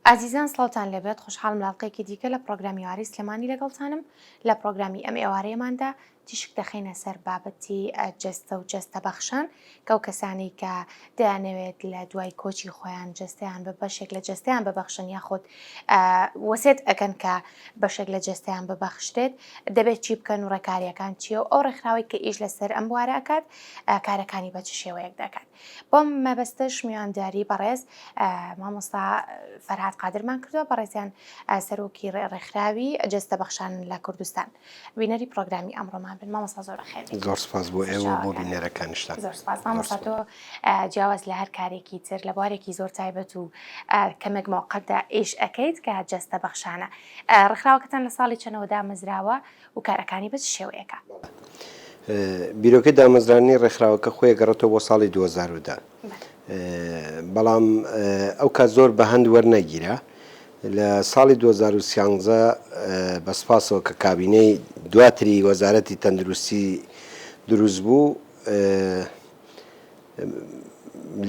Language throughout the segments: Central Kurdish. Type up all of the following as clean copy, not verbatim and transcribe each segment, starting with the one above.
ئازیزان سڵاوتان لێبێت خۆشحاڵم لە ئەڵقەیەکی دیکە لە پڕۆگرامی ئێوارەی سلێمانی لەگەڵتانم لە پڕۆگرامی ئەم ئێوارەیەماندا تیشک دەخەینە سەر بابەتی جەستە و جەستە بەخشان کە ئەو کەسانەی کە دەیانەوێت لە دوای کۆچی خۆیان جەستەیان بە بەشێک لە جەستەیان ببەخشن یاخود وەسێت ئەکەن کە بەشێک لە جەستەیان ببەخشرێت دەبێت چی بکەن و ڕێکاریەکان چییە و ئەو ڕێکخراوەی کە ئیش لەسەر ئەم بوارە ئەکات کارەکانی بە چ شێوەیەک دەکات. بۆم مەبەستەش میوانداری بەڕێز مامۆستا فەرهاد قادرمان کردووە بەڕێزیان سەرۆکی ڕێکخراوی جەستە بەخشان لە کوردستان بینەری پرۆگرامی ئەمڕۆمان بن مامۆستا زۆر بەخێر بێیت. زۆر سپاس بۆ ئێوە و بۆ بینەرەکانیشتان. زۆر سپاس مامۆستا تۆ جیاواز لە هەر کارێکی تر لە بوارێکی زۆر تایبەت و کەمێک مۆقەتدا ئیش ئەکەیت کە جەستە بەخشانە ڕێکخراوەکەتان لە ساڵی چەنەوە دامەزراوە و کارەکانی بە چ شێوەیەکە؟ بیرۆکەی دامەزراندنی ڕێکخراوەکە خۆی ئەگەڕێتەوە بۆ ساڵی 2010 بەڵام ئەو کات زۆر بە هەند وەرنەگیرا لە ساڵی 2013 بە سپاسەوە کە کابینەی دواتری وەزارەتی تەندروستی دروست بوو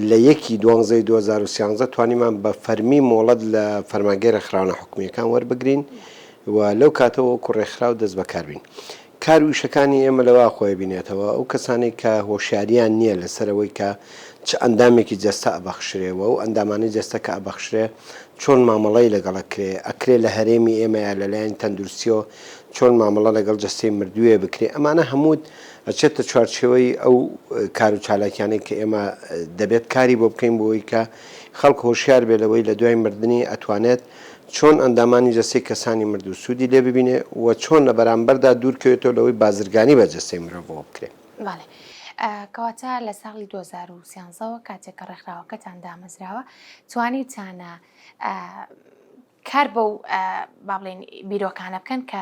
لە یەکی دوانزەی 2013 توانیمان بە فەرمی مۆڵەت لە فەرمانگەی ڕێکخراوە ناحکومییەکان وەربگرین و لەو کاتەوە وەکو ڕێکخراو دەست بەکار بین. کار و ئیشەکانی ئێمە لەوە خۆی بینێتەوە ئەو کەسانەی کە هۆشیاریان نییە لەسەر ئەوەی کە چ ئەندامێکی جەستە ئەبەخشرێ و ئەو ئەندامانەی جەستە کە ئەبەخشرێ چۆن مامەڵەی لەگەڵ ئەکرێ، ئەکرێ لە هەرێمی ئێمەیا لەلایەن تەندروستیەوە چۆن مامەڵە لەگەڵ جەستەی مردووێ بکرێ، ئەمانە هەموو ئەچێتە چوارچێوەی ئەو کار و چالاکیانەی کە ئێمە دەبێت کاری بۆ بکەین بۆ ئەوەی کە خەڵک هۆشیار بێت لەوەی لە دوای مردنی ئەتوانێت چۆن ئەندامانی جەستەی کەسانی مردوو سوودی لێ ببینێ و چۆن لە بەرامبەردا دوور کەوێتەوە لەوەی بازرگانی بە جەستەی مرۆڤەوە بکرێ. بەڵێ. کەواتە لە ساڵی 2013 وە کاتێک کە ڕێکخراوەکەتان دامەزراوە توانیتانە کار بەو با بڵێین بیرۆکانە بکەن کە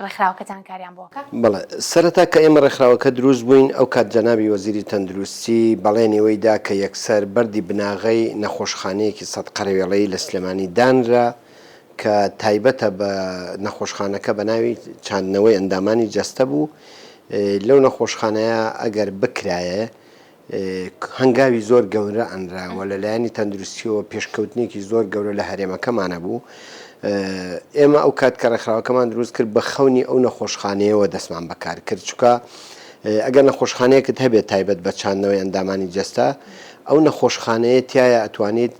ڕێکخراوەکەتان کاریان بۆ ئەکا؟ بەڵێ، سەرەتا کە ئێمە ڕێکخراوەکە دروست بووین ئەو کات جەنابی وەزیری تەندروستی بەڵێنی وەی دا کە یەکسەر بەردی بناغەی نەخۆشخانەیەکی سەد قەرەوێڵەیی لە سلێمانی دانرا کە تایبەتە بە نەخۆشخانەکە بە ناوی چاندنەوەی ئەندامانی جەستە بوو لەو نەخۆشخانەیە ئەگەر بکرایە هەنگاوی زۆر گەورە ئەنرا و لە لایەنی تەندروستیەوە پێشکەوتنێکی زۆر گەورە لە هەرێمەکەمانە بوو. ئێمە ئەو کات کە ڕێکخراوەکەمان دروست کرد بە خەونی ئەو نەخۆشخانەیەوە دەستمان بەکار کرد چونکە ئەگەر نەخۆشخانەیەکت هەبێت تایبەت بە چاندنەوەی ئەندامانی جەستە ئەو نەخۆشخانەیە تایە ئەتوانیت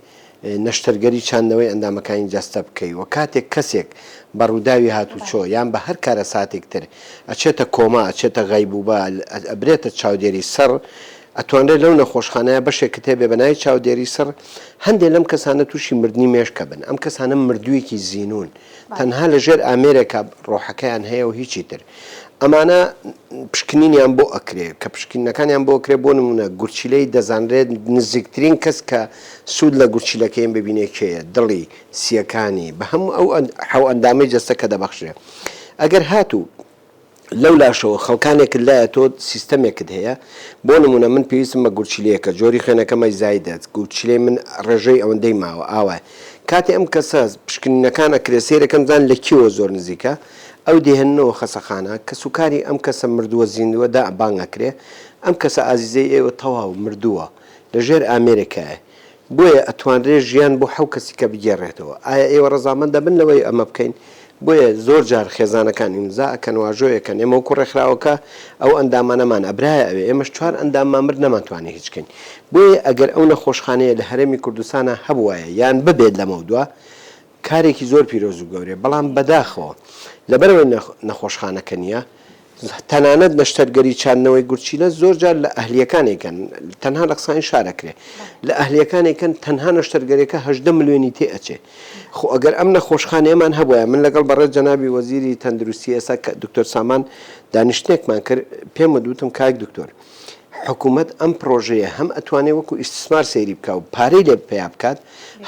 نەشتەرگەری چاندنەوەی ئەندامەکانی جەستە بکەی و کاتێک کەسێک بە ڕووداوی هاتوچۆ یان بە هەر کارەساتێک تر ئەچێتە کۆما ئەچێتە غەیبوبە ئەبرێتە چاودێری سڕ ئەتوانرێت لەو نەخۆشخانەیە بەشێکت هەبێ بە ناوی چاودێری سڕ هەندێ لەم کەسانە تووشی مردنی مێشک ئەبن ئەم کەسانە مردوویەکی زینوون تەنها لە ژێر ئامێرێکا ڕۆحەکەیان هەیە و هیچی تر. ئەمانە پشکنینیان بۆ ئەکرێ، کە پشکنینەکانیان بۆ ئەکرێ بۆ نموونە گورچیلەی دەزانرێت نزیکترین کەس کە سوود لە گورچیلەکەی ببینێ کێیە، دڵی، سییەکانی، بە هەموو ئەو حەو ئەندامەی جەستە کە دەبەخشرێ. ئەگەر هاتوو لەو لاشەوە خەڵکانێکت لایە تۆ سیستەمێکت هەیە بۆ نمونە من پێویستم بە گورچیلەیەکە جۆری خوێنەکەمەی زایدە گورچیلەی من ڕێژەی ئەوەندەی ماوە ئاوایە کاتێ ئەم کەسە پشکنینەکان ئەکرێ سەیرەکەم زان لە کێوە زۆر نزیکە ئەو دێهێننەوە خەسەخانە کەسوکاری ئەم کەسە مردووە زیندووە دا بانگ ئەکرێ ئەم کەسە ئازیزەی ئێوە تەواو مردووە لە ژێر ئامێرێکایە بۆیە ئەتوانرێ ژیان بۆ حەو کەسی کە بگێڕێتەوە. ئایا ئێوە ڕەزامەند دەبن لەوەی ئەمە بکەین؟ بۆیە زۆر جار خێزانەکان ئیمزا ئەکەن واژۆ ئەکەن ئێمە وەکو ڕێکخراوەکە ئەو ئەندامانەمان ئەبرایە ئەوێ ئێمەش چوار ئەنداممان مرد نەمانتوانی هیچ کەین. بۆیە ئەگەر ئەو نەخۆشخانەیە لە هەرێمی کوردستانا هەبوایە یان ببێت لەمەودوا کارێکی زۆر پیرۆز و گەورەیە بەڵام بەداخەوە لەبەرئەوەی نەخۆشخانەکە نییە تەنانەت نەشتەرگەری چاندنەوەی گورچیلە زۆر جار لە ئەهلیەکان ئەیکەن تەنها لە قسانی شار ئەکرێ لە ئەهلیەکان ئەیکەن تەنها نەشتەرگەریەکە 18 ملیۆنی تێ ئەچێ خۆ ئەگەر ئەم نەخۆشخانەیەمان هەبوایە من لەگەڵ بەڕێز جەنابی وەزیری تەندروستی ئێستا کە دکتۆر سامان دانیشتنێکمان کرد پێم وت وتم کاک دکتۆر حکوومەت ئەم پڕۆژەیە هەم ئەتوانێ وەکو ئیستسمار سەیری بکا و پارەی لێ پەیا بکات،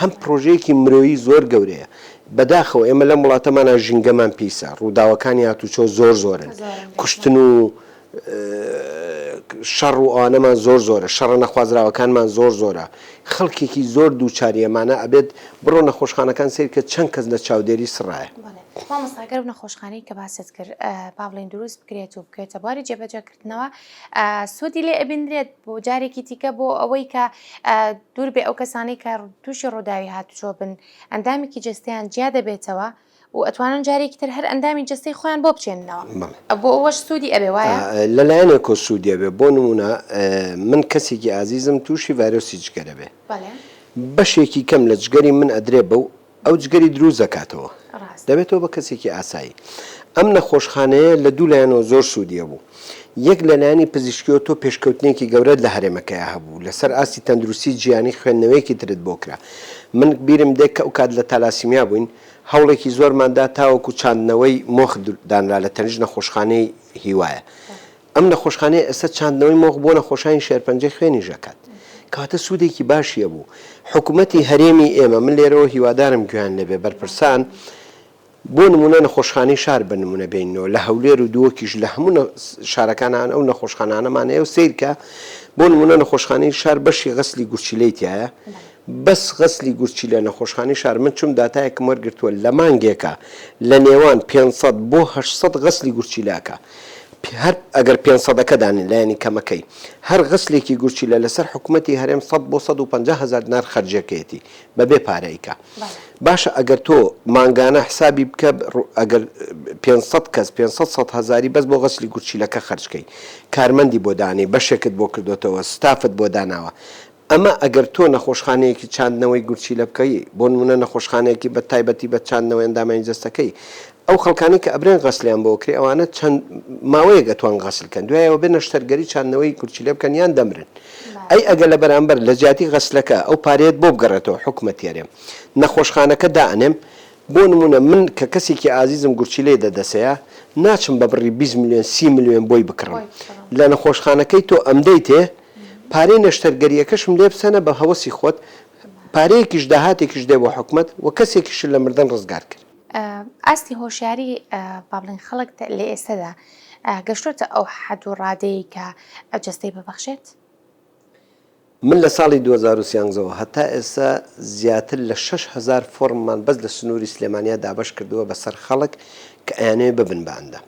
هەم پڕۆژەیەکی مرۆیی زۆر گەورەیە. بەداخەوە ئێمە لەم وڵاتەمانا ژینگەمان پیسە، ڕووداوەکانی هاتوچۆ زۆر زۆرن، کوشتن و شەڕ و ئەوانەمان زۆر زۆرە، شەڕە نەخوازراوەکانمان زۆر زۆرە، خەڵکێکی زۆر دووچاری ئەمانە ئەبێت، بڕۆ نەخۆشخانەکان سەیر کە چەند کەس لە چاودێری سڕایە. مامۆستا گەر ئەو نەخۆشخانەی کە باست کرد با بڵێین دروست بکرێت و بکەوێتە بواری جێبەجێکردنەوە سوودی لێ ئەبینرێت بۆ جارێکی تیکە بۆ ئەوەی کە دوور بێ ئەو کەسانەی کە تووشی ڕووداوی هاتوچۆ بن ئەندامێکی جەستەیان جیا دەبێتەوە و ئەتوانن جارێکی تر هەر ئەندامی جەستەی خۆیان بۆ بچێننەوە بۆ ئەوەش سوودی ئەبێ وایە؟ لە لایەنێکەوە سوودی ئەبێ بۆ نموونە من کەسێکی ئازیزم تووشی ڤایرۆسی جگەرە بێ بەشێکی کەم لە جگەری من ئەدرێ بەو ئەو جگەری دروست دەکاتەوە دەبێتەوە بە کەسێکی ئاسایی. ئەم نەخۆشخانەیە لە دوو لایەنەوە زۆر سوودی هەبوو. یەک لە لایەنی پزیشکیەوە تۆ پێشکەوتنێکی گەورەت لە هەرێمەکەیا هەبوو، لەسەر ئاستی تەندروستی جیهانی خوێندنەوەیەکی ترت بۆ کرا. من بیرم دێ کە ئەوکات لە تالاسیمیا بووین، هەوڵێکی زۆرمان دا تاوەکو چاندنەوەی مۆخ دانرا لە تەنیشت نەخۆشخانەی هیوایە. ئەم نەخۆشخانەیە ئێستا چاندنەوەی مۆخ بۆ نەخۆشانی شێرپەنجەی خوێنیش ئەکات. کەواتە سوودێکی باشی هەبوو. حکومەتی هەرێمی ئێمە، من لێرەوە هیوادارم گوێیان لێبێ بەرپرسان، بۆ نموونە نەخۆشخانەی شار بە نموونە بێنینەوە، لە هەولێر و دهۆکیش لە هەموو شارەکان ئەو نەخۆشخانانەمان هەیە و سەیرکە بۆ نموونە نەخۆشخانەی شار بەشی غەسلی گورچیلەی تیایە، بەس غەسلی گورچیلە نەخۆشخانەی شار من چووم داتایەکم وەرگرتووە لە مانگێکا لە نێوان 500 بۆ 800 غەسلی گورچیلە ئەکا. هەر ئەگەر پێنج سەدەکە دانێن لایەنی کەمەکەی هەر غسلێکی گورچیلە لەسەر حکومەتی هەرێم سەد بۆ 150 هەزار دینار خەرجیەکەیەتی بەبێ پارە ئەیکا باشە ئەگەر تۆ مانگانە حسابی بکە ئەگەر 500 کەس 500 سەد هەزاری بەس بۆ غەسلی گورچیلەکە خەرج کەی کارمەندی بۆ دانێی بەشێکت بۆ کردۆتەوە ستافت بۆ داناوە ئەمە ئەگەر تۆ نەخۆشخانەیەکی چاندنەوەی گورچیلە بکەی، بۆ نموونە نەخۆشخانەیەکی بە تایبەتی بە چاندنەوەی ئەندامانی جەستەکەی، ئەو خەڵکانەی کە ئەبرێن غەسلیان بۆ ئەکرێ ئەوانە چەند ماوەیەک ئەتوان غەسل کەن دوای ئەوە بێ نەشتەرگەری چاندنەوەی گورچیلە بکەن یان دەمرن. ئەی ئەگەر لە بەرامبەر لە جیاتی غەسلەکە ئەو پارەیەت بۆ بگەڕێتەوە حکومەتی هەرێم نەخۆشخانەکە دائەنێم بۆ نموونە من کە کەسێکی ئازیزم گورچیلەی دە دەسەیە ناچم بە بڕی 20 ملیۆن 30 ملیۆن بۆی بکڕم لە نەخۆشخانەکەی تۆ ئەمدەیتێ پارەی نەشتەرگەرییەکەشم لێ بسەنە بە هەوەسی خۆت، پارەیەکیش داهاتێکیش دێ بۆ حکومەت و کەسێکیشت لە مردن ڕزگار کرد. ئاستی هۆشیاری با بڵێین خەڵک لە ئێستەدا گەشتۆتە ئەو حەد و ڕادەیەی کە جەستەی ببەخشێت؟ من لە ساڵی 2013 وە هەتا ئێستا زیاتر لە 6000 فۆڕممان بەس لە سنووری سلێمانیا دابەش کردووە بەسەر خەڵک کە ئەیانەوێت ببن بە ئەندام.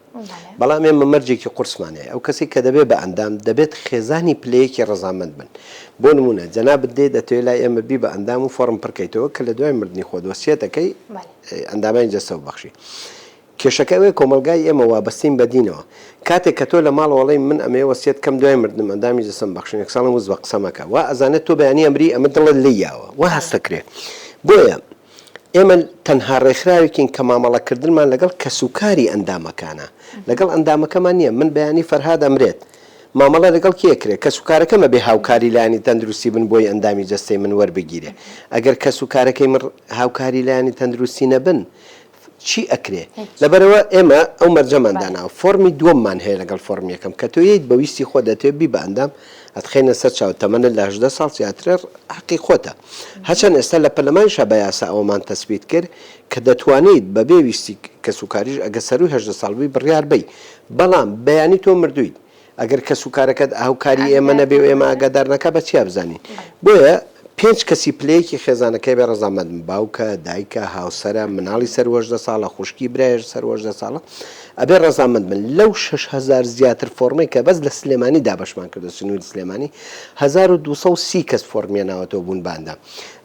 بەڵام ئێمە مەرجێکی قورسمان هەیە، ئەو کەسەی کە دەبێت بە ئەندام دەبێت خێزانی پلەیەکی ڕەزامەند بن. بۆ نموونە جەنابت دێیت ئەتەوێت لای ئێمە بی بە ئەندام و فۆڕم پڕکەیتەوە کە لە دوای مردنی خۆت وەسیەتەکەی ئەندامانی جەستە ببەخشی. کێشەکە ئەوەیە کۆمەڵگای ئێمە وابەستەین بە دینەوە. کاتێک کە تۆ لە ماڵەوە ئەڵێی من ئەمەوێ وەسیەت کەم دوای مردنم ئەندامی جەستەم بەخشن یەکساڵم وز بە قسە مەکە وا ئەزانێت تۆ بەیانی ئەمری ئەمە دڵت لێی یاوە وا هەستەکرێ. بۆیە ئێمە تەنها ڕێکخراوێکین کە مامەڵەکردنمان لەگەڵ کەسوکاری ئەندامەکانە، لەگەڵ ئەندامەکەمان نییە، من بەیانی فەرهاد ئەمرێت، مامەڵە لەگەڵ کێ ئەکرێ؟ کەسوکارەکەم ئەبێ هاوکاری لایەنی تەندروستی بن بۆی ئەندامی جەستەی من وەربگیرێ، ئەگەر کەسوکارەکەی من هاوکاری لایەنی تەندروستی نەبن چی ئەکرێ؟ لەبەرئەوە ئێمە ئەو مەرجەمان داناوە، فۆڕمی دووەممان هەیە لەگەڵ فۆڕمی یەکەم، کە تۆ یەیت بە ویستی خۆت ئەتەوێ بی بە ئەندام، ئەتخەینە سەر چاو، تەمەنت لە 18 ساڵ زیاترە حەقی خۆتە. هەرچەند ئێستا لە پەرلەمانیشا بە یاسا ئەوەمان تەسبیت کرد کە دەتوانیت بەبێ ویستی کەسوکاریش ئەگەر سەرووی 18 ساڵ بووی بڕیار بەی، بەڵام بەیانی تۆ مردوویت ئەگەر کەسوکارەکەت هاوکاری ئێمە نەبێ و ئێمە ئاگادار نەکا بە چیا بزانین؟ بۆیە پێنج کەسی پلەیەکی خێزانەکەی بێ ڕەزامەندن، باوکە، دایکە، هاوسەرە، مناڵی سەروو 18 ساڵە، خوشکی برای سەروو 18 ساڵە، ئەبێ ڕەزامەند بن. لەو 6000 زیاتر فۆڕمەی کە بەس لە سلێمانی دابەشمان کردووە، سنووری سلێمانی، 1230 کەس فۆڕمیان ناوەتەوە بوون بە ئەندام.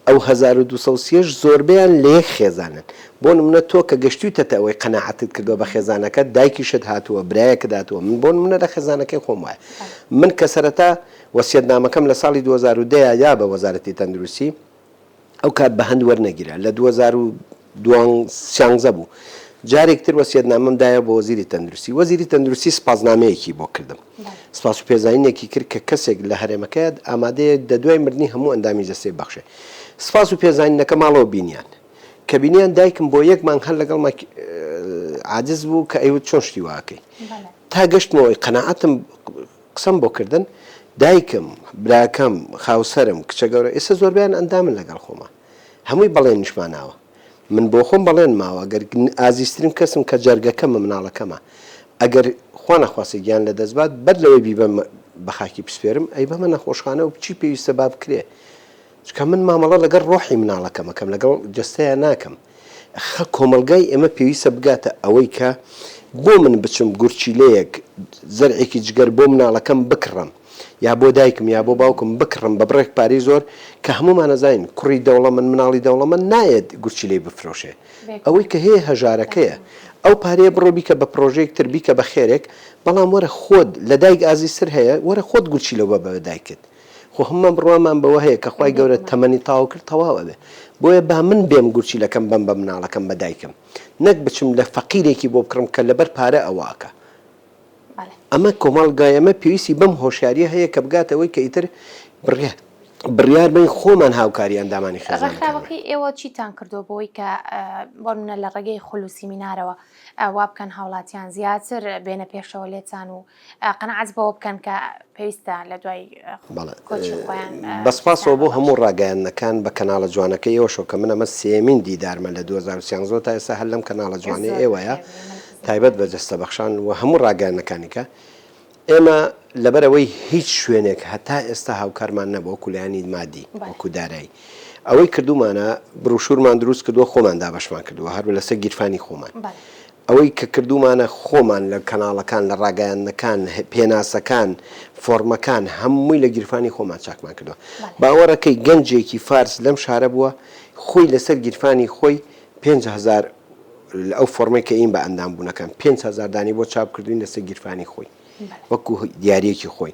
ئەو 1230 یەش زۆربەیان لە یەک خێزانن. بۆ نمونە تۆ کە گەشتویتەتە ئەوەی قەناعەتت کردوە بە خێزانەکەت دایکیشت هاتووە برایەکت هاتووە من بۆ نمونە لە خێزانەکەی خۆم وایە من کە سەرەتا وەسیەتنامەکەم لە ساڵی 2010 یا بە وەزارەتی تەندروستی ئەو کات بە هەند وەرنەگیرا لە 2013 بوو جارێک تر وەسیەتنامەم دایە بۆ وەزیری تەندروستی وەزیری تەندروستی سپاسنامەیەکی بۆ کردم سپاس و پێزانینێکی کرد کە کەسێک لە هەرێمەکەیە ئامادەیە دە دوای مردنی هەموو ئەندامی جەستەی بەخشێ سپاس و پێزانینەکە ماڵەوە بینیان کە بینیان دایکم بۆ یەک مانگ هەر لەگەڵما عاجز بوو کە ئەیوت چۆن شتی وا ئەکەی تا گەشتمەوەی قەناعەتم قسەم بۆ کردن دایکم براکەم خاوسەرم کچە گەورە ئێستا زۆربیان ئەندامن لەگەڵ خۆما هەمووی بەڵێنیشماناوە من بۆ خۆم بەڵێن ماوە گەر ئازیزترین کەسم کە جەرگەکەمە مناڵەکەمە ئەگەر خوا نەخواستە گیان لە دەست بات بەر لەوەی بیبەم بە خاکی بسپێرم ئەی بەمە نەخۆشخانە و چی پێویستە با بکرێ چونکە من مامەڵە لەگەڵ ڕۆحی مناڵەکەم ئەکەم لەگەڵ جەستەیا ناکەم. خە کۆمەڵگای ئێمە پێویستە بگاتە ئەوەی کە بۆ من بچم گورچیلەیەک زەرعێکی جگەر بۆ مناڵەکەم بکڕم یا بۆ دایکم یا بۆ باوکم بکڕم بە بڕێک پارەی زۆر کە هەموومان ئەزانین کوڕی دەوڵەمەند مناڵی دەوڵەمەند نایەت گورچیلەی بفرۆشێ ئەوەی کە هەیە هەژارەکەیە ئەو پارەیە بڕۆ بیکە بە پرۆژەیەک تر بیکە بە خێرێک بەڵام وەرە خۆت لە دایک ئازیزتر هەیە وەرە خۆت گورچیلە بە بە دایکت خۆ هەموومان بڕوامان بەوە هەیە کە خوای گەورە تەمەنی تەواو کرد تەواو ئەبێ بۆیە با من بێم گورچیلەکەم بەم بە مناڵەکەم بە دایکم نەک بچم لە فەقیرێکی بۆ بکڕم کە لەبەر پارە ئەوە ئەکا ئەمە کۆمەڵگای ئەمە پێویستی بەم هۆشیاریە هەیە کە بگاتە ئەوەی کە ئیتر بڕیار بڕیار بەین خۆمان هاوکاری ئەندامانی خێزانەکانمان. ڕێکخراوەکەی ئێوە چیتان کردووە بۆی کە بۆ نمونە لە ڕێگەی خول و سیمینارەوە وا بکەن هاوڵاتیان زیاتر بێنە پێشەوە لێتان و قەناعەت بەوە بکەن کە پێویستە لە دوای بەڵێ کۆچی خۆیان بە سپاسەوە بۆ هەموو ڕاگەیاندنەکان بە کەناڵە جوانەکەی ئێوەشەوە کە من ئەمە سێیەمین دیدارمە لە 2013 تا ئێستا هەر لەم کەناڵە جوانەی ئێوەیە تایبەت بە جەستە بەخشان و هەموو ڕاگەیاندنەکانی کە ئێمە لەبەرئەوەی هیچ شوێنێک هەتا ئێستا هاوکارمان نەبوو وەکو لایەنی مادی وەکو دارایی ئەوەی کردومانە بروشورمان دروست کردووە خۆمان دابەشمان کردووە هەر لەسەر گیرفانی خۆمان ئەوەی کە کردوومانە خۆمان لە کەناڵەکان، لە ڕاگەیاندنەکان، پێناسەکان، فۆڕمەکان هەمووی لە گیرفانی خۆمان چاکمان کردووە. باوەڕەکەی گەنجێکی فارس لەم شارە بووە خۆی لەسەر گیرفانی خۆی 5000 ئەو فۆڕمەی کە ئین بە ئەندام بوونەکان 5000 دانی بۆ چاپ کردوین لەسەر گیرفانی خۆی وەکو دیاریەکی خۆی.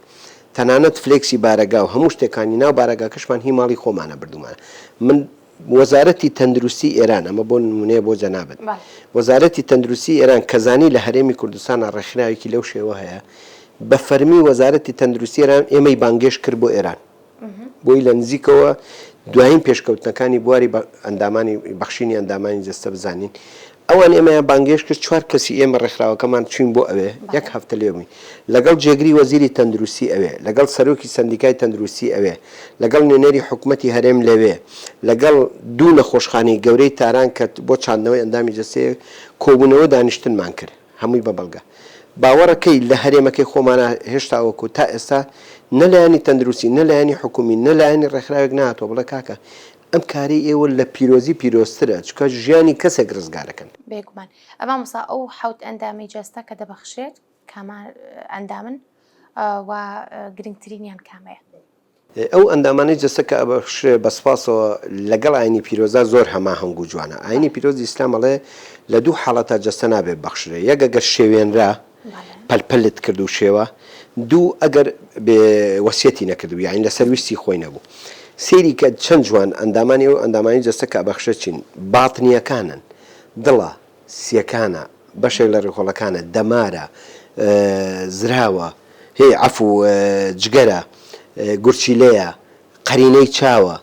تەنانەت فلێکسی بارەگا و هەموو شتێکانی ناو بارەگاکەشمان هی ماڵی خۆمانە بردوومانە. من وەزارەتی تەندروستی ئێران، ئەمە بۆ نمونەیە بۆ جەنابت، وەزارەتی تەندروستی ئێران کە زانی لە هەرێمی کوردستانا ڕێکخراوێکی لەو شێوە هەیە، بە فەرمی وەزارەتی تەندروستی ئێران ئێمەی بانگێشت کرد بۆ ئێران بۆی لە نزیکەوە دوایین پێشکەوتنەکانی بواری ئەندامانی بەخشینی ئەندامانی جەستە بزانین. ئەوان ئێمەیان بانگهێشت کرد، چوار کەسی ئێمە ڕێکخراوەکەمان چووین بۆ ئەوێ، یەک هەفتە لێ بووین. لەگەڵ جێگری وەزیری تەندروستی ئەوێ، لەگەڵ سەرۆکی سەندیکای تەندروستی ئەوێ، لەگەڵ نوێنەری حکومەتی هەرێم لەوێ، لەگەڵ دوو نەخۆشخانەی گەورەی تاران کە بۆ چاندنەوەی ئەندامی جەستەیە، کۆبوونەوە دانیشتنمان کرد، هەمووی بە بەڵگە. باوەڕەکەی لە هەرێمەکەی خۆمانا هێشتا وەکو تا ئێستا نە لایەنی تەندروستی، نە لایەنی حکومی، نە لایەنی ڕێکخراوێک نەهاتووە بڵێ کاکە ئەم کارەی ئێوە لە پیرۆزی پیرۆزترە چونکە ژیانی کەسێک ڕزگارەکەن. بێگومان مامۆستا ئەو حەوت ئەندامەی جەستە کە دەبەخشرێت کامە ئەندامن و گرنگترینیان کامەیە؟ ئەو ئەندامانەی جەستە کە ئەبەخشرێ بە سپاسەوە لەگەڵ ئاینی پیرۆزا زۆر هەماهەنگ و جوانە ئاینی پیرۆزی ئیسلام ئەڵێ لە دوو حاڵەتا جەستە نابێ ببەخشرێ یەک ئەگەر شێوێنرا پەل پەلت کرد و شێوە دوو ئەگەر بێ وەسیەتی نەکردبوو یانی لەسەر ویستی خۆی نەبوو سەیری کە چەند جوان ئەندامانی ئەو ئەندامانی جەستە کە ئەبەخشرێت چین باتنیەکانن دڵە سیەکانە بەشێک لە ڕیخۆڵەکانە دەمارە زراوە هی عەفو جگەرە گورچیلەیە قەرینەی چاوە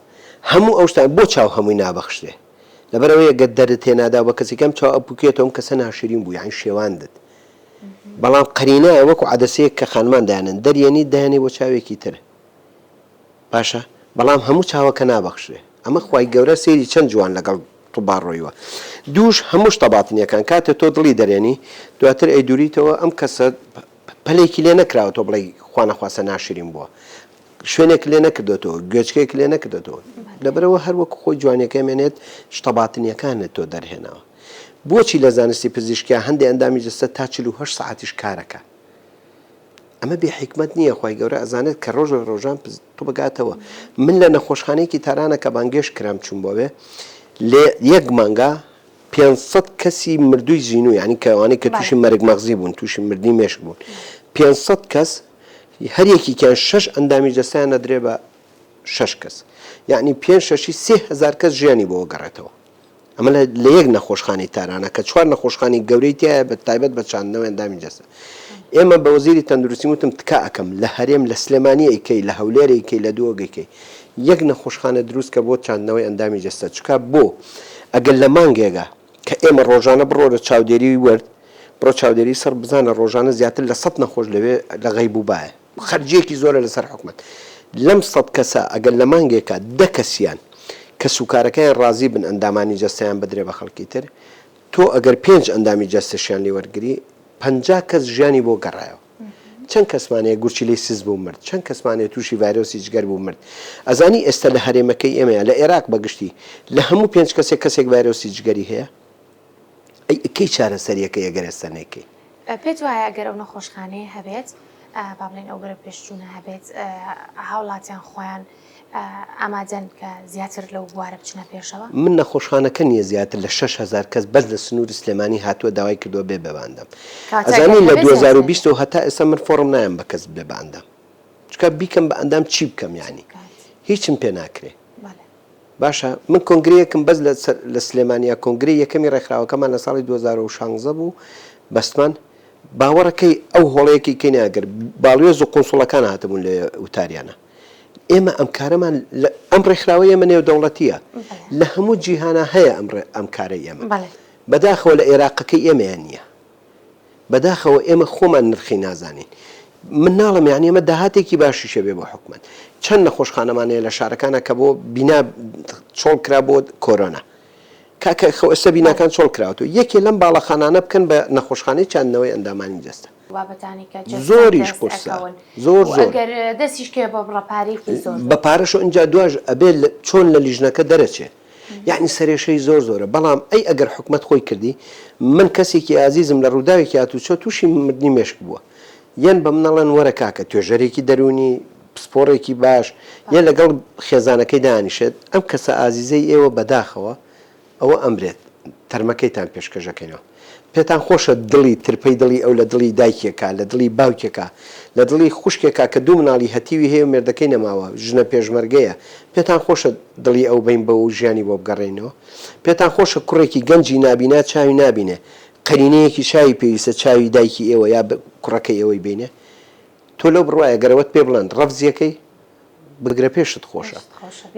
هەموو ئەو شتان بۆ چاو هەمووی نابەخشرێ لەبەرئەوەی گەر دەردت تێنادا و بە کەسێکی ئەم چاو ئەپوکێتەوە ئەم کەسە ناشرین بوو یانی شێواندت بەڵام قەرینە وەکو عەدەسەیەک کە خانمان دایانن دەریەنی دایانێ بۆ چاوێکی تر باشە بەڵام هەموو چاوەکە نابەخشرێ ئەمە خوای گەورە سەیری چەند جوان لەگەڵ طوبا ڕۆیوە دووش هەموو شتە باتنیەکان کاتێ تۆ دڵی دەرێنی دواتر ئەیدوریتەوە ئەم کەسە پەلێکی لێ نەکراوە تۆ بڵێی خوانەخواستە ناشرین بووە شوێنێک لێ نەکردۆتەوە گوێچکەیەک لێ نەکردۆتەوە لەبەرەوە هەر وەکو خۆی جوانیەکەی مێنێت شتە باتنیەکانت تۆ دەرهێناوە بۆچی لە زانستی پزیشکیا هەندێ ئەندامی جەستە تا 48 سەعاتیش کارەکە ئەمە بێ حیکمەت نییە خوای گەورە ئەزانێت کە ڕۆژ لە ڕۆژان تۆ بگاتەوە من لە نەخۆشخانەیەکی تارانە کە بانگێشت کرام چوون بۆێ لێ یەک مانگا 500 کەسی مردووی زینوو یعنی کە ئەوانەی کە تووشی مەرگ مەغزی بوون تووشی مردنی مێشک بوون 500 کەس هەر یەکێکیان شەش ئەندامی جەستەیان ئەدرێ بە شەش کەس یەعنی پێنج شەشی 3000 کەس ژیانی بۆ گەڕێتەوە ئەمە لە یەک نەخۆشخانەی تارانە کە چوار نەخۆشخانەی گەورەی تایە بە تایبەت بە چاندنەوەی ئەندامی جەستە ئێمە بە وەزیری تەندروستی وتم تکا ئەکەم لە هەرێم لە سلێمانی ئەیکەی لە هەولێر ئەیکەی لە دهۆک ئەیکەی یەک نەخۆشخانە دروست کە بۆ چاندنەوەی ئەندامی جەستە چکا بۆ ئەگەر لە مانگێگا کە ئێمە ڕۆژانە بڕۆرە چاودێری ورد بڕۆ چاودێری سڕ بزانە ڕۆژانە زیاتر لە سەد نەخۆش لەوێ لە غەیبوبایە خەرجیەکی زۆرە لەسەر حکومەت لەم سەد کەسە ئەگەر لە مانگێکا دە کەسیان کەسوکارەکەیان ڕازی بن ئەندامانی جەستەیان بدرێ بە خەڵکی تر تۆ ئەگەر پێنج ئەندامی جەستەشیان لێ وەرگری 50 کەس ژیانی بۆ گەڕایەوە چەند کەسمان هەیە گورچیلەی سست بوو مرد چەند کەسمان هەیە تووشی ڤایرۆسی جگەر بوو مرد ئەزانی ئێستا لە هەرێمەکەی ئێمەیە لە ئێراق بە گشتی لە هەموو پێنج کەسێک کەسێک ڤایرۆسی جگەری هەیە. ئەی کەی چارەسەریەکەی ئەگەر ئێستا نەیکەی؟ پێت وایە ئەگەر ئەو نەخۆشخانەیە هەبێت با بڵێین ئەو بەرەوپێشچوونە هەبێت هاوڵاتیان خۆیان ئامادەن کە زیاتر لەو بوارە بچنە پێشەوە؟ من نەخۆشخانەکە نییە زیاتر لە 6000 کەس بەس لە سنووری سلێمانی هاتووە داوای کردووە بێ بە ئەندام. کەواتە ئەگەر ئەزانی لە هەبێت زیاتر 2020 ەوە هەتا ئێستا من فۆڕم نایەم بە کەس بێ بە ئەندام. چونکە بیکەم بە ئەندام چی بکەم چی یانی؟ بکات؟ هیچم پێ ناکرێ. بەڵێ. باشە من کۆنگرەیەکم بەس لە لە سلێمانیا کۆنگرەی یەکەمی ڕێکخراوەکەمان لە ساڵی 2016 بوو بەستمان باوەڕەکەی ئەو هۆڵەیەکی کەی ناگر باڵیۆز و قونسوڵەکان هاتبوون لێ وتاریانە ئێمە ئەم کارەمان لە ئەم ڕێکخراوەی ئێمە نێودەوڵەتیە لە هەموو جیهانا هەیە ئەم ئەم کارەی ئێمە بەداخەوە لە ئێراقەکەی ئێمەیان نییە بەداخەوە ئێمە خۆمان نرخی نازانین. من ناڵێم یانی ئەمە داهاتێکی باشیشە بێ بۆ حکومەت. چەند نەخۆشخانەمان هەیە لە شارەکانا کە بۆ بینا چۆڵ کرا بۆ کۆرۆنا. کاکە خۆ ئێستا بیناکان چۆڵ کراوەتەوە. یەکێ لەم باڵەخانانە بکەن بە نەخۆشخانەی چاندنەوەی ئەندامانی جەستە. بابەتانی کە جەستە زۆریش دەست قورسە. ئەکەون زۆر و زۆر. ئەگەر دەستیش کەوێ بە بڕە پارەیەکی زۆر بە زۆر. پارەش و ئینجا دواش ئەبێ چۆن لە لیژنەکە دەرەچێ. یەعنی سەرێشەی زۆر زۆرە بەڵام ئەی ئەگەر حکومەت خۆی کردی من کەسێکی ئازیزم لە ڕووداوێکی هاتوچۆ تووشی مردنی مێشک بووە یەن بە من ئەڵێن وەرە کاکە توێژەرێکی دەروونی پسپۆڕێکی باش یە لەگەڵ خێزانەکەی دانیشێت ئەم کەسە ئازیزەی ئێوە بەداخەوە ئەوە ئەمرێت تەرمەکەیتان پێشکەش ئەکەینەوە پێتان خۆشە دڵی ترپەی دڵی ئەو لە دڵی دایکێکا، لە دڵی باوکێکا، لە دڵی خوشکێکا کە دوو مناڵی هەتیوی هەیە و مێردەکەی نەماوە، ژنە پێشمەرگەیە، پێتان خۆشە دڵی ئەو بەین بەو و ژیانی بۆ بگەڕێنینەوە؟ پێتان خۆشە کوڕێکی گەنجی نابینا چاوی نابینێ، قەرینەیەکی چاوی پێویستە چاوی دایکی ئێوە یا کوڕەکەی ئێوەی بینێ؟ تۆ لەو بڕوایە گەر ئەوەت پێ بڵێن ڕەفزیەکەی؟ بگرە پێشت خۆشە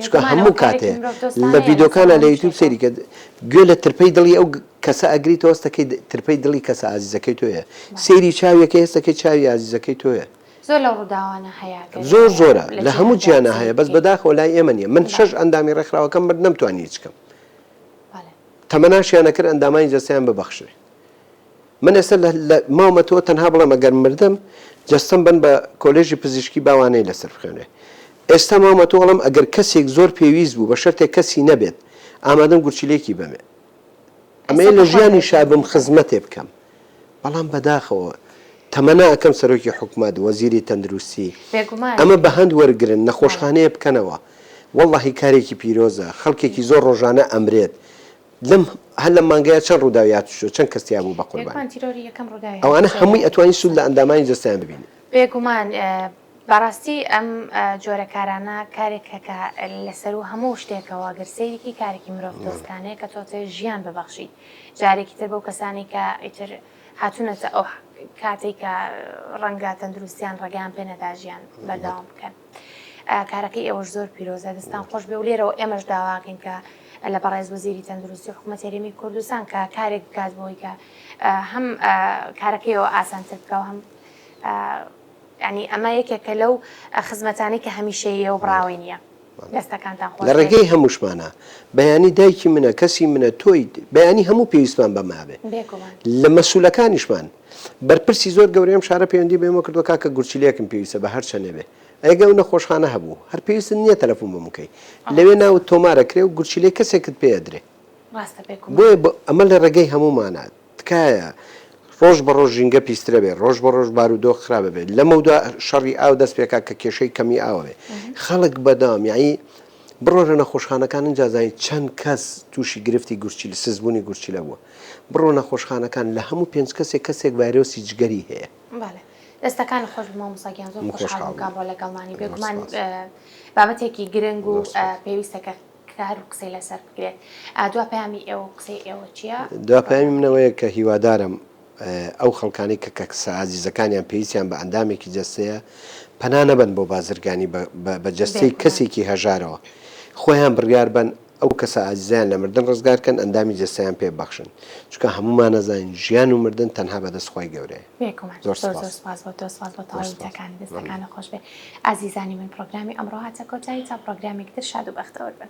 چونکە هەموو کاتێ لە ڤیدۆکانە لە یوتیوب سەیری کە گوێ لە ترپەی دڵی ئەو کەسە ئەگری تۆ هەستەکەی ترپەی دڵی کەسە ئازیزەکەی تۆیە سەیری چاویەکەی هەستەکەی چاوی ئازیزەکەی تۆیە زۆر لەو ڕووداوانە هەیە زۆر زۆرە لە هەموو جیهانا هەیە بەس بەداخەوە لای ئێمە نییە من شەش ئەندامی ڕێکخراوەکەم مرد نەمتوانی هیچ کەم تەمەناشیان ئەکرد ئەندامانی جەستەیان ببەخشرێ من ئێستا لە ماومەتەوە تەنها بڵێم ئەگەر مردم جەستەم بەن بە کۆلێژی پزیشکی با وانەی لەسەر بخوێنرێ. ئێستا ماومەتەوە ئەڵێم ئەگەر کەسێک زۆر پێویست بوو بە شەرتێک کەسی نەبێت ئامادەم گورچیلەیەکی بەمێ. ئەمەیە لە ژیانیشا بم خزمەتێ بکەم. بەڵام بەداخەوە تەمەنا ئەکەم سەرۆکی حکومەت، وەزیری تەندروستی ئەمە بە هەند وەرگرن، نەخۆشخانەیە بکەنەوە. وەڵڵاهی کارێکی پیرۆزە، خەڵکێکی زۆر ڕۆژانە ئەمرێت. لەم هەر لەم مانگەیا چەند ڕووداوی هاتوچۆ چەند کەس تیا بوو بە قوربانی بێگومان تیرۆری یەکەم ڕووداوی ئەوانە هاتوچۆ هەمووی لە ئەتوانی سوود لە کوردستان. ئەندامانی جەستەیان ببینی. بێگومان بەڕاستی ئەم جۆرە کارانە کارێکە کە لەسەروو هەموو شتێکەوە گەر سەیرێکی کارێکی مرۆڤ دۆستانەیە کە تۆ ئەتەوێت ژیان ببەخشیت جارێکی تر بەو کەسانەی کە ئیتر هاتوونەتە ئەو کاتەی کە ڕەنگە تەندروستیان ڕێگەیان پێ نەدا ژیان بەردەوام بکەن. کارەکەی ئێوەش زۆر پیرۆزە دەستان خۆش بێ و لێرەوە ئێمەش داواکەین کە لە بەڕێز وەزیری تەندروستی و حکوومەت هەرێمی کوردستان کە کارێک بکات بۆی کە هەم کارەکەیەوە ئاسانتر بکە و هەم ینی ئەمە یەکێکە لەو خزمەتانی کە هەمیشەیە و بڕاوەی نییە دەستەکانتان خۆش لە ڕێگەی هەمووشمانە بەیانی دایکی منە کەسی منە تۆی بەیانی هەموو پێویستمان بەمە بێ لە مەسولەکانیشمان بەرپرسی زۆر گەورەی ئەم شارە پەیوەندی بەێمە کردووە کاکە گورچیلەیەکم پێویستە بە هەر چەندێ بێ ئەگە ئەو نەخۆشخانە هەبوو هەر پێویستت نییە تەلەفۆن بۆ من کەی لەوێ ناوت تۆمار ئەکرێ و گورچیلەی کەسێکت پێ ئەدرێ ڕاستە بێگومان. بۆیە بۆ ئەمە لە ڕێگەی هەموومانە تکایە ڕۆژ بە ڕۆژ ژینگە پیسترە بێ ڕۆژ بە ڕۆژ بارودۆخ خراپە بێ لەمەودا شەڕی ئاو دەست پێکا کە کێشەی کەمی ئاوە بێ خەڵک بەدام یەعنی بڕۆرە نەخۆشخانەکان ئینجا زانی چەند کەس تووشی گرفتی گورچیل سستبوونی گورچیلە بووە بڕۆ نەخۆشخانەکان لە هەموو پێنج کەسێک کەسێک ڤایرۆسی جگەری هەیە. بەڵێ دەستەکانت خۆش بێت مامۆستا گیان زۆر من خۆشحاڵ خۆشحاڵ بووم کە بووم. ئەمڕۆ لەگەڵمانی زۆر بێگومان سپاس. بابەتێکی گرنگ و زۆر سپاس. پێویستە کە کار و قسەی لەسەر بکرێت دوا پەیامی ئێوە و قسەی ئێوە چییە؟ دوا پەیامی من ئەوەیە کە هیوادارم ئەو خەڵکانەی کە کەسە ئازیزەکانیان پێویستیان بە ئەندامێکی جەستەیە پەنا نەبەن بۆ بازرگانی بە جەستەی کەسێکی هەژارەوە خۆیان بڕیار بەن ئەو کەسە ئازیزەیان لە مردن ڕزگار کەن ئەندامی جەستەیان پێ ببەخشن چونکە هەموومان ئەزانین ژیان و مردن تەنها بەدەست خوای گەورەیە. بێگومان زۆر زۆر سپاس. زۆر سپاس بۆ تۆ سپاس بۆ زۆر تەواوی سپاس. وتەکانت مەمنون. دەستەکانت خۆش بێ ئازیزانی من پڕۆگرامی ئەمڕۆ هاتە کۆتایی تا پڕۆگرامێکی تر شاد و بەختەوەر بن.